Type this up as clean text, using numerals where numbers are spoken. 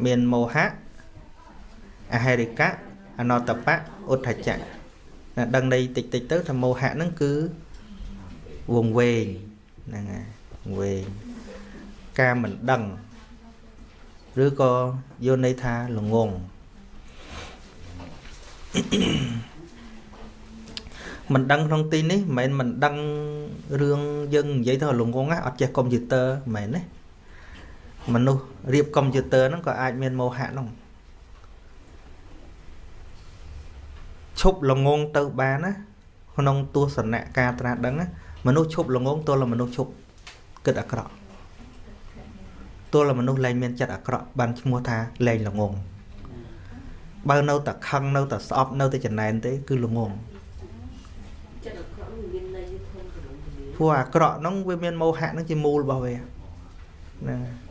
មានមោហៈ អហិរិកៈ អនតបៈ ឧទ្ធច្ចៈ ដឹងន័យតិចតិចទៅថា មោហៈហ្នឹងគឺវងវែង ហ្នឹងហើយ វែងការមិនដឹង ឬក៏យកន័យថាល្ងង មិនដឹងក្នុងទីនេះ មិនមែនមិនដឹងរឿងយើងនិយាយទៅល្ងងណា អត់ចេះកុំព្យូទ័រ មិនមែនទេ។ មនុស្សរៀបកុំព្យូទ័រហ្នឹងក៏អាចមានមោហៈហ្នឹង ឈប់ល្ងងទៅបានណា ក្នុងទស្សនៈការត្រាស់ដឹងណា មនុស្សឈប់ល្ងង ទល់មនុស្សឈប់គិតអាក្រក់ ទល់មនុស្សលែងមានចិត្តអាក្រក់ បានឈ្មោះថាលែងល្ងង។ បើនៅតែខឹង នៅតែស្អប់ នៅតែចំណែនទេ គឺល្ងង ចិត្តអាក្រក់មានន័យធំទូលំទូលាយ ព្រោះអាក្រក់ហ្នឹងវាមានមោហៈហ្នឹងជាមូលរបស់វាហ្នឹង។